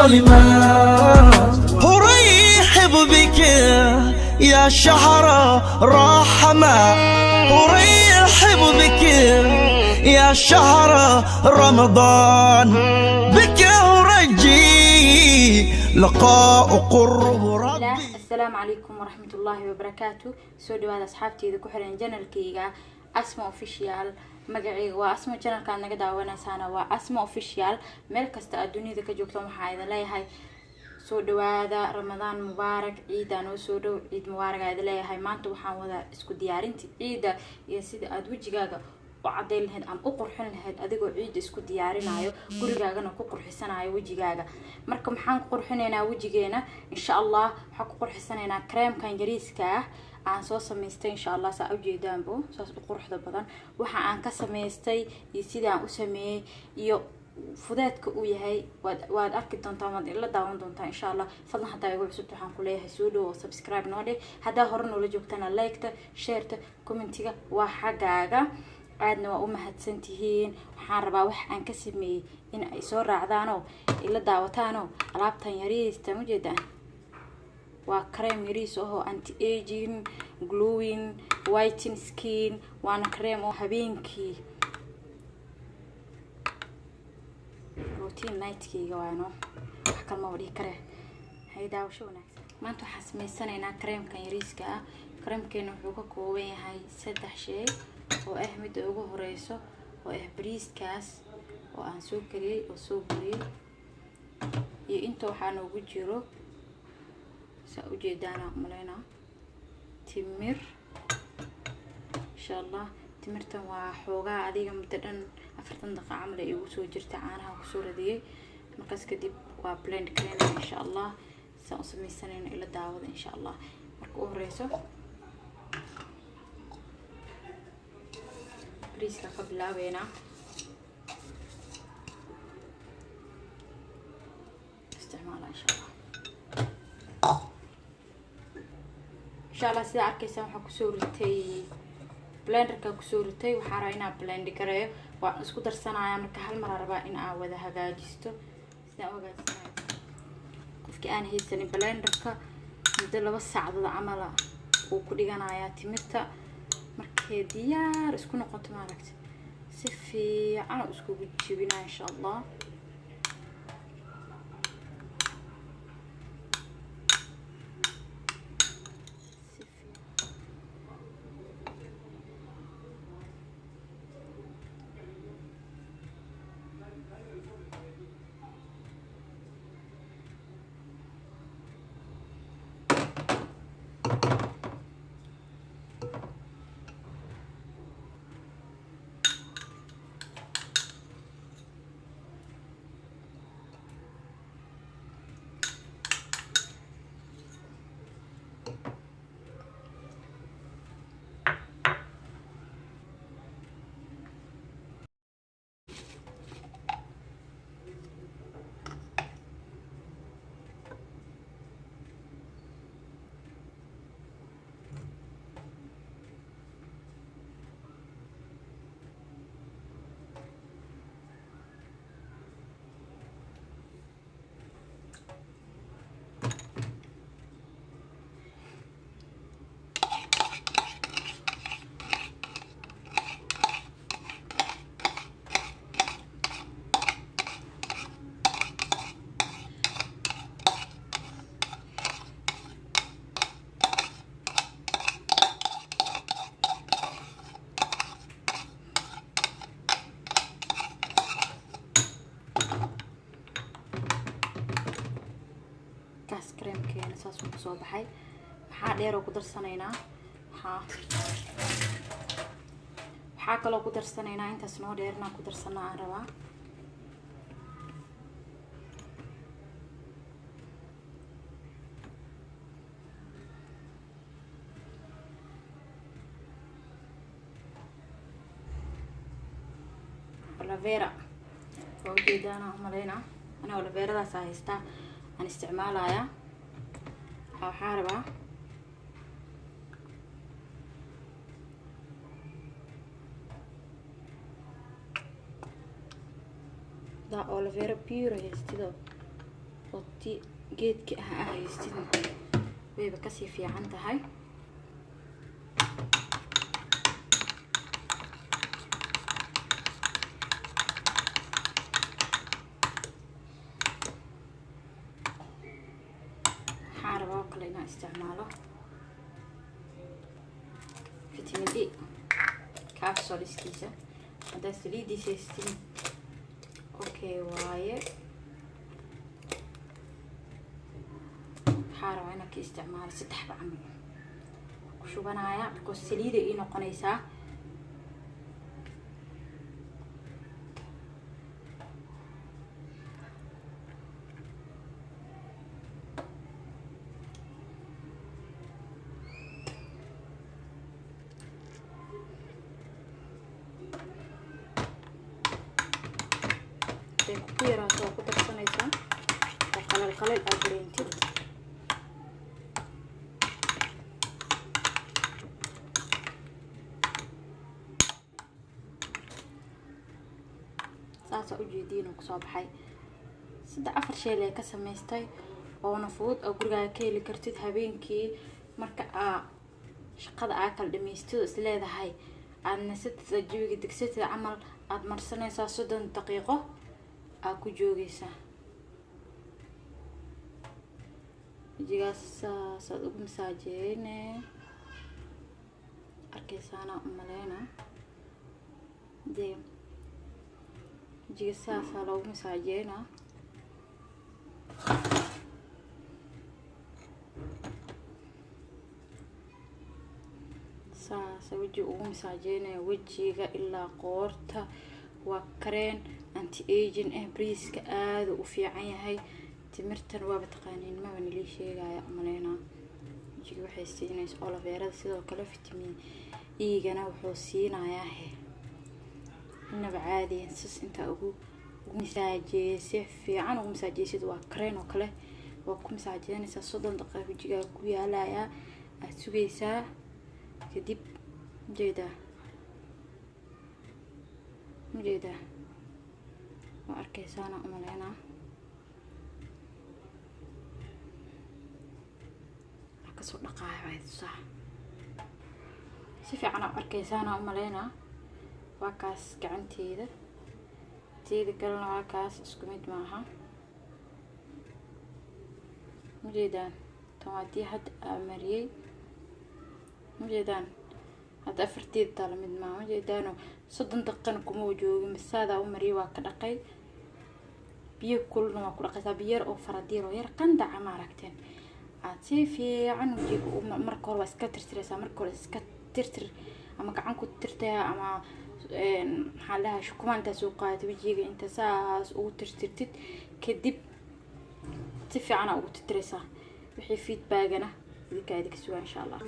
الظالمات. أرحب بك يا شهر رحمة، أرحب بك يا شهر رمضان، بك أرجي لقاء قرب ربي. Asalaamu calaykum waraxmatullaahi wabarakaatu. Soo dhawaada asxaabteyda ku xiran channelkayga Asma Official. Magacayga waa Asma, channelkaad naga daawanaysaana waa Asma Official. Meel kasta aad dunida ka joogtaan, waxaa idin leeyahay soo dhawaada, Ramadaan mubaarak, ciida noo soo dhow, ciid mubaarak aa idin leeyahay. Maanta waxaan wadaa isku diyaarinta ciida iyo sida aada wejigaaga u cadeyn lahayd ama u qurxin lahayd adigoo ciida isku diyaarinayo, gurigaagana ku qurxisanayo wejigaaga. Marka maxaan ku qurxinaynaa wejigeena? Insha Allah waxaan ku qurxisanaynaa kareemkan yariiska ah aan soo samaystay. Insha Allah saa ujeedaanbo, saas u quruxda badan waxa aan ka samaystay iyo sidaan u sameeyey iyo fudeedka uu yahay waad arki doontaa, waad ila daawan doontaa insha Allah. Fadlan haddaa igu cusubta, waxaan ku leeyahay soo dhow oo subscribe noo dheh. Haddaa hore noola joogtana, liketa, shareta, commentiga waa xaggaaga, aadna waa u mahadsan tihiin. Waxaan rabaa wax aan ka sameeyey in ay soo raacdaanoo ila daawataanoo alaabtan yariista ujeedaan waa kareem yariis ahoo anti aging, glowing, whitening skin, waana kareem oo habeenkii routine nightkeyga waano, wax kalmaba dhihi kare. Hay, daawasho wanaagsan. Maanta waxaan sameysanaynaa kareemkan yariiska ah. Kareemkeena wuxuu ka kooban yahay saddex shay oo ah midda ugu horeyso oo ah bariiskaas oo aan soo kariyey oo soo buriyey, iyo inta waxaa noogu jiro, saa ujeedaana umaleynaa, timir. Insha Allah timirtan waa xoogaa adiga muddo dhan 40 daqiiqo camal ay igu soo jirta, caanaha kusoo radiyey. Markaas kadib waa blend kareynaya. Insha Allah saan u sameysanayno ila daawada insha Allah. Marka u horeyso bariiska ka bilaabeynaa, isticmaala insha Allah. Insha Allah sidaa arkaysaan, waxaa kusoo ritay blenderka, kusoo ritay. Waxaa rabaa inaan blend gareeyo, waan isku darsanaya. Marka hal maraa rabaa in aan wada hagaajisto. Sidaan u hagaajisanayo, qofkii aan haysanin blenderka, muddo 2 saacadood camala uu ku dhiganayaa timirta. Markay diyaar isku noqoto, maaragta, si fiican oo iskugu jibinaya insha Allah. Si fiican. Kaas kareemkeena saasuu kusoo baxay. Maxaa dheeroo ku darsanaynaa? Waxaa kaloo ku darsanaynaa, intaas noo dheer inaan ku darsanaa aan rabaa, aloe vera. Waa ujeedaana umaleynaa, aniga aloe veradaas haystaa aan isticmaalayaa. Waxaa rabaa daa aloe vera pure haystido oo ti geedki ah aa haystid wayba kasii fiican tahay. Waxaan rabaa oo kale inaan isticmaalo vitamin D capsuleskiisa. Haddaad saliidiisa haystin, okay waaye. Waxaa rabaa inaan ka isticmaalo saddexba camal ku shubanaya, because saliiday ii noqonaysaa. Haday ku yaraato waa ku darsanaysaa oo qalal qalal aad dareentid. Saasaa ujeediin uu kusoo baxay. Saddex afar shay lee ka samaystay oona fudud oo gurigaaga ka heli kartid. Habeenkii marka aa shaqada aa kala dhamaystid oo is leedahay aada nasatid, jawiga degsatid camal, aada marsanaysaa, 30 daqiiqo aa ku joogeysaa. Wejigaas saasaad ugu masaajeyne, arkeysaana umaleyna dee. Wejiga saasaa loogu masaajeynaa. Saasa wejiga ugu masaajeynaya, wejiga ilaa qoorta. Waa kareen anti aging ah. Briiska aada u fiican yahay. Timirtan waaba taqaaniin, maba nilii sheegaya umaleynaa. Wejiga waxay siinaysa aloe verada, sidoo kale vitamin E-gana wuxuu siinayaa he inaba caadiyan. Sas intaa ugu masaajeeyse, fiican ugu masaajeysid. Waa kareen oo kale, waa ku masaajeynaysaa 30 daqiiqo, wejigaa ku yaalayaa, aada sugaysaa kadib. Ujeedaa, ujeedaa, waa arkeysaana umaleynaa. Waa kasoo dhaqaaya, waa tusaa si fiican aa arkeysaana umaleynaa. Waa kaas gacanteeda, teeda kalena waa kaas, isku mid maaha. Ujeedaan, tan waa tii hadda aa mariyey. Ujeedaan, hadda afarteeda taa lamid maaha. Ujeedaano, 30 daqiiqana kuma joogin, masaadaa u mariyey, waa ka dhaqay. Biyo kululna waa ku dhaqaysaa, biyo yar oo faradiir oo yar qandaca, ma aragteen? Aad si fiican wejiga marka hore waa iska tirtiraysaa. Marka hore iska tirtir, ama gacan ku tirtaya, ama maxaa lahaa, shukumaan intaa soo qaadatay, wejiga inta saas ugu tirtirtid kadib si fiican aa ugu tirtiraysaa. Wixii feedbackana idinkaa idinka sugaa, insha Allah.